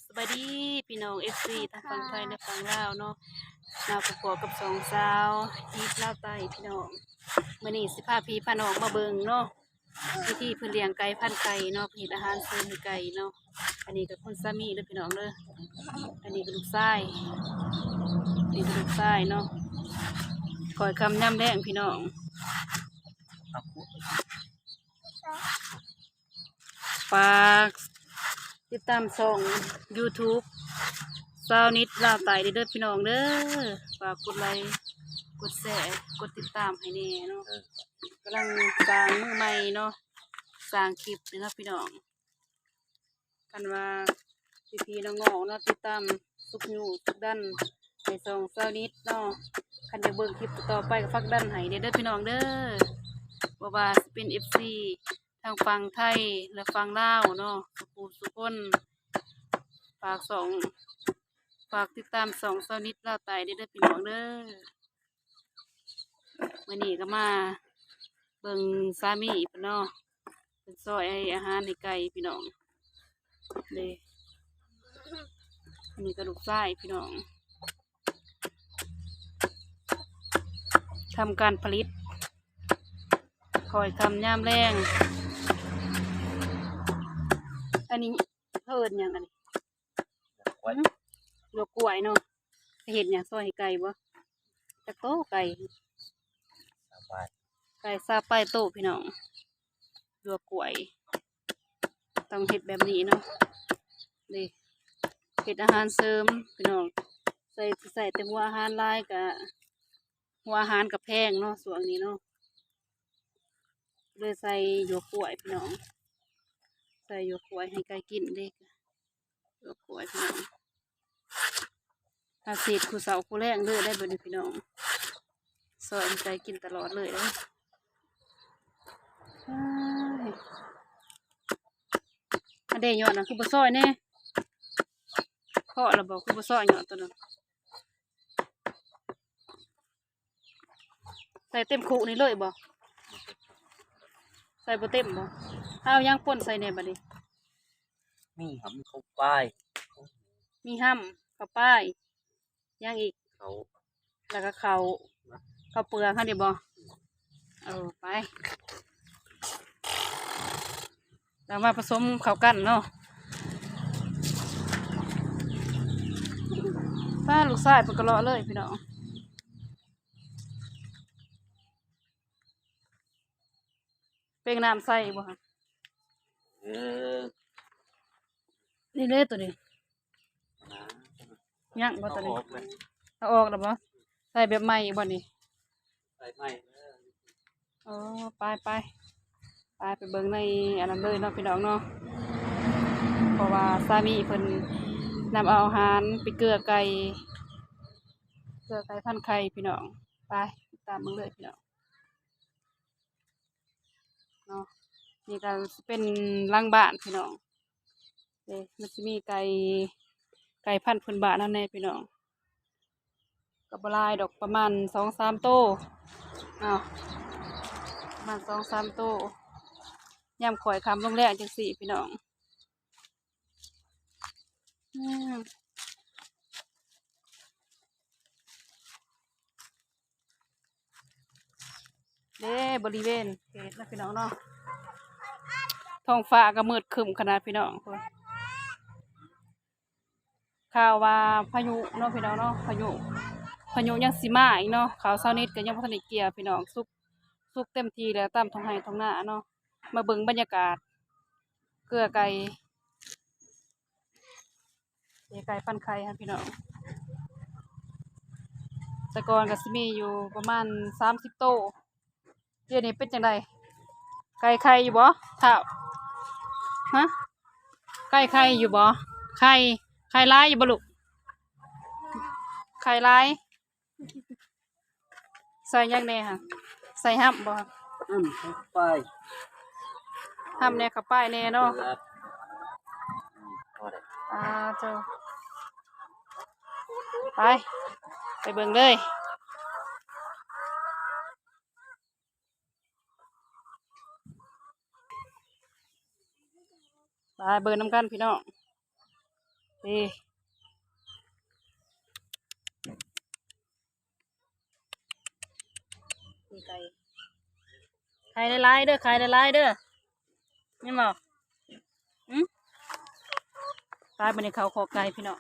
ສະບາຍດີພີ່ນ້ອງເອັຟຊີ ທັງຝັ່ງໄທ ແລະ ຝັ່ງລາວເນາະ, ມາພົບກັບສອງສາວ ຮີດລາວໃຕ້ພີ່ນ້ອງ. ມື້ນີ້ຊິພາພີ່ພານ້ອງມາເບິ່ງເນາະ ວິທີເພິ່ນລ້ຽງໄກ່ພັນໄຂ່ເນາະ, ເພິ່ນເຮັດອາຫານເສີມໃຫ້ໄກ່ເນາະ. ອັນນີ້ກໍຄຸນສາມີເດີພີ່ນ້ອງເດີ, ອັນນີ້ກໍລູກຊາຍ, ນີ້ກໍລູກຊາຍເນາະ. ຂ້ອຍຄ່ຳຍາມແລງພີ່ນ້ອງ. ຝາກຕິດຕາມຊ່ອງຢູທູບ ຊາວນິດລາວໃຕ້ເດີພີ່ນ້ອງເດີ. ຝາກກົດໄລ ກົດແຊ ກົດຕິດຕາມໃຫ້ແດ່ເນາະ. ເອີ ກຳລັງສ້າງມື້ໃໝ່ເນາະ, ສ້າງຄລິບນີ້ເນາະພີ່ນ້ອງ. ຄັນວ່າພີ່ໆນ້ອງໆເນາະ ຕິດຕາມຊຸກຍູ້ຊຸກດັນໃຫ້ຊ່ອງຊາວນິດເນາະ, ຄັນຢາກເບິ່ງຄລິບຕໍ່ໄປກໍຝາກດັນໃຫ້ແດ່ເດີພີ່ນ້ອງເດີ. ບໍ່ວ່າຊິເປັນເອັຟຊີ ທັງຝັ່ງໄທ ແລະ ຝັ່ງລາວເນາະ, ສູ່ຜູ້ສູ່ຄົນ. ຝາກຊ່ອງ ຝາກຕິດຕາມຊ່ອງຊາວນິດລາວໃຕ້ເດີພີ່ນ້ອງເດີ. ມື້ນີ້ກໍມາເບິ່ງສາມີເພິ່ນເນາະ, ເພິ່ນຊອຍອາຫານໃຫ້ໄກ່ພີ່ນ້ອງເດ້. ອັນນີ້ກໍລູກຊາຍພີ່ນ້ອງ, ທຳການຜະລິດ ຄ່ອຍຄ່ຳຍາມແລງ. ອັນນີ້ເຂົາເອີ້ນຫຍັງອັນນີ້? ກວຍ ຫືມ ຢວກກ້ວຍເນາະ. ເຮັດຫຍັງ ຊອຍໃຫ້ໄກ່ບໍ່? ຈັກໂຕໄກ່? ຊາວປາຍ ໄກ່ຊາວປາຍໂຕພີ່ນ້ອງ. ຢວກກ້ວຍ ຕ້ອງເຮັດແບບນີ້ເນາະ. ນີ້ ເຮັດອາຫານເສີມພີ່ນ້ອງ, ໃສ່ ໃສ່ແຕ່ຫົວອາຫານຫຼາຍກະ ຫົວອາຫານກະແພງເນາະ ຊ່ວງນີ້ເນາະ. ເລີຍໃສ່ຢວກກ້ວຍພີ່ນ້ອງ, ໃສ່ຢວກກ້ວຍໃຫ້ໄກ່ກິນເດ້. ຢວກກ້ວຍພີ່ນ້ອງ, ເຮົາຊິເຮັດຄູ່ເຊົ້າຄູ່ແລງເລີຍໄດ໋ບັດນີ້ພີ່ນ້ອງ, ຊອຍໃຫ້ໄກ່ກິນຕະຫຼອດເລີຍເດ້. ອ້າຍ ອັນເດຍອດນັ້ນຄືບໍ່ຊອຍແດ່? ເພາະລະບໍ່ ຄືບໍ່ຊອຍຍອດໂຕນັ້ນ? ໃສ່ເຕັມຄຸນີ້ເລີຍບໍ່? ໃສ່ບໍ່ເຕັມບໍ່? ເອົາຫຍັງປົນໃສ່ແດ່ບັດນີ້? ມີຫຳ ເຂົ້າປາຍ ມີຫຳ ເຂົ້າປາຍ ຫຍັງອີກ? ເຂົ້າ ແລ້ວກໍເຂົ້າ ເຂົ້າເປືອກຫັ້ນເດບໍ່? ເອີ ໄປ ແລ້ວມາປະສົມເຂົ້າກັນເນາະ. ປ້າ ລູກຊາຍເພິ່ນກໍເລາະເລີຍພີ່ນ້ອງ. ເປັນນ້ຳໃສ່ບໍ່ຫະ? ເອີ ນີ້ເດ້ໂຕນີ້ ຍັງບໍ່ໂຕນີ້? ເອົາອອກແລ້ວ ເອົາອອກແລ້ວບໍ່? ໃສ່ແບບໃໝ່ອີກບໍ່ນີ້? ໃສ່ໃໝ່ເດີ. ອໍ ໄປ ໄປ ໄປ ໄປເບິ່ງໃນອັນນັ້ນເລີຍເນາະພີ່ນ້ອງເນາະ. ເພາະວ່າສາມີເພິ່ນນຳເອົາອາຫານໄປເກືອໄກ່ ເກືອໄກ່ພັນໄຂ່ພີ່ນ້ອງ. ໄປ ຕິດຕາມເບິ່ງເລີຍພີ່ນ້ອງ. ເນາະ ນີ້ກໍຊິເປັນຫຼັງບ້ານພີ່ນ້ອງເດ້. ມັນຊິມີໄກ່ ໄກ່ພັນພື້ນບ້ານເຮົາແດ່ພີ່ນ້ອງ, ກໍບໍ່ຫຼາຍດອກ ປະມານສອງສາມໂຕເນາະ, ປະມານສອງສາມໂຕ. ຍາມຂ້ອຍຄ່ຳລົງແລງຈັ່ງຊີ້ພີ່ນ້ອງ. ອືມ ເດ້ ບໍລິເວນເຂດເນາະພີ່ນ້ອງເນາະ, ທ້ອງຟ້າກໍມືດຄຶ້ມຂະໜາດພີ່ນ້ອງ. ຂ່າວວ່າພາຍຸເນາະພີ່ນ້ອງເນາະ, ພາຍຸ ພາຍຸຍັງຊິມາອີກເນາະ. ເຂົ້າຊາວນິດກໍຍັງບໍ່ທັນໄດ້ກ່ຽວພີ່ນ້ອງ, ສຸກ ສຸກເຕັມທີ່ແລ້ວຕາມທົ່ງໄຮ່ທົ່ງນາເນາະ. ມາເບິ່ງບັນຍາກາດເກືອໄກ່ ເອີ ໄກ່ພັນໄຂ່ຫັ້ນພີ່ນ້ອງ. ແຕ່ກ່ອນກໍຊິມີຢູ່ປະມານສາມສິບໂຕ, ດຽວນີ້ເປັນຈັ່ງໃດ? ໄກ່ໄຂ່ຢູ່ບໍ່ທ້າວ? ຮະ? ໄກ່ໄຂ່ຢູ່ບໍ່? ໄຂ່ ໄຂ່ຫຼາຍຢູ່ບໍ່ລູກ? ໄຂ່ຫຼາຍ. ໃສ່ຫຍັງແດ່ຫະ? ໃສ່ຫຳບໍ່? ອືມ ເຂົ້າປາຍ ຫຳແດ່ ເຂົ້າປາຍແດ່ເນາະ. ອືມ ພໍແລ້ວ. ອ່າ ໂທ້ ໄປ ໄປເບິ່ງເລີຍ. ໄປເບິ່ງນຳກັນພີ່ນ້ອງ. ເດ້ ນີ້ໄກ່ ໄຂ່ຫຼາຍໆເດີ ໄຂ່ຫຼາຍໆເດີ ແມ່ນບໍ່? ຫຶ? ໄປ ບັດນີ້ເຂົ້າຄອກໄກ່ພີ່ນ້ອງ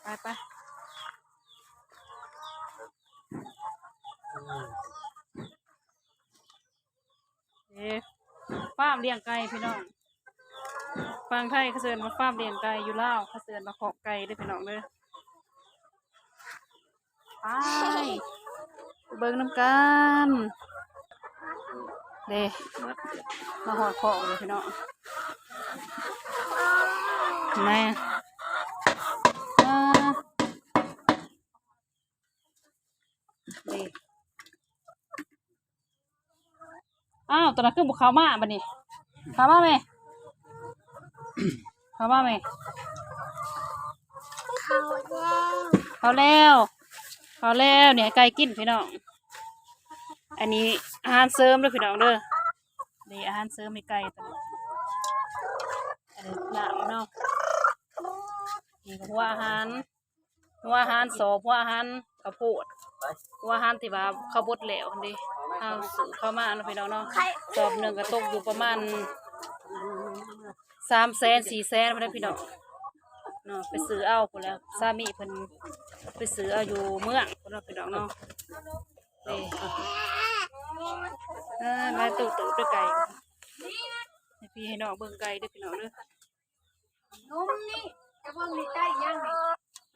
ໄປໆ ເອີ ຟາມລ້ຽງໄກ່ພີ່ນ້ອງ ຝັ່ງໄທເຂົາເອີ້ນວ່າຟາມລ້ຽງໄກ່ ຢູ່ລາວເຂົາເອີ້ນວ່າຄອກໄກ່ເດີພີ່ນ້ອງເດີ ໄປ ໄປເບິ່ງນຳກັນ ເດ້ ມາຮອດຄອກເລີຍພີ່ນ້ອງ ແມ່ ອ່າ ນີ້ ອ້າວ ໂຕນັ້ນຄືບໍ່ເຂົ້າມາບັດນີ້ ເຂົ້າມາແມ່ ເຂົ້າມາແມ່ ເຂົ້າແລ້ວ ເຂົ້າແລ້ວ ເຂົ້າແລ້ວ ນີ້ໃຫ້ໄກ່ກິນພີ່ນ້ອງ ອັນນີ້ອາຫານເສີມເດີພີ່ນ້ອງເດີ ນີ້ອາຫານເສີມໃຫ້ໄກ່ ອັນນີ້ນ້ຳເນາະ ນີ້ກະຫົວອາຫານ ຫົວອາຫານສອບ ຫົວອາຫານເຂົ້າໂພດ ຫົວອາຫານທີ່ວ່າເຂົາບົດແລ້ວຫັ້ນເດ້ ເຮົາຊື້ເຂົ້າມາເນາະພີ່ນ້ອງເນາະ ສອບໜຶ່ງກະຕົກຢູ່ປະມານສາມແສນ ສີ່ແສນພຸ້ນແຫຼະພີ່ນ້ອງເນາະ ໄປຊື້ເອົາພຸ້ນແຫຼະ ສາມີເພິ່ນໄປຊື້ເອົາຢູ່ເມືອງພຸ້ນເນາະພີ່ນ້ອງເນາະ ເດ້ ເອີ ຫຼາຍໂຕເຕີບເດີໄກ່ ໃຫ້ພີ່ໃຫ້ນ້ອງເບິ່ງໄກ່ເດີພີ່ນ້ອງເດີ ນົມນີ້ ຈະເບິ່ງນີ້ໄດ້ຫຍັງນີ້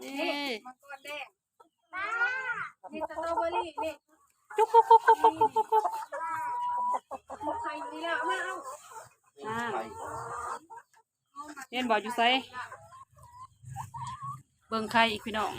ນີ້ ນີ້ ມັງກອນແດງ ນີ້ສະຕໍເບີຣີ ນີ້ ຈຸກກຸກກຸກກຸກກຸກກຸກກຸກ ໄຂ່ຢູ່ນີ້ແລ້ວ ເອົາມາເອົາ ອ່າ ເຫັນບໍ່ ຢູ່ໃສ ເບິ່ງໄຂ່ອີກພີ່ນ້ອງ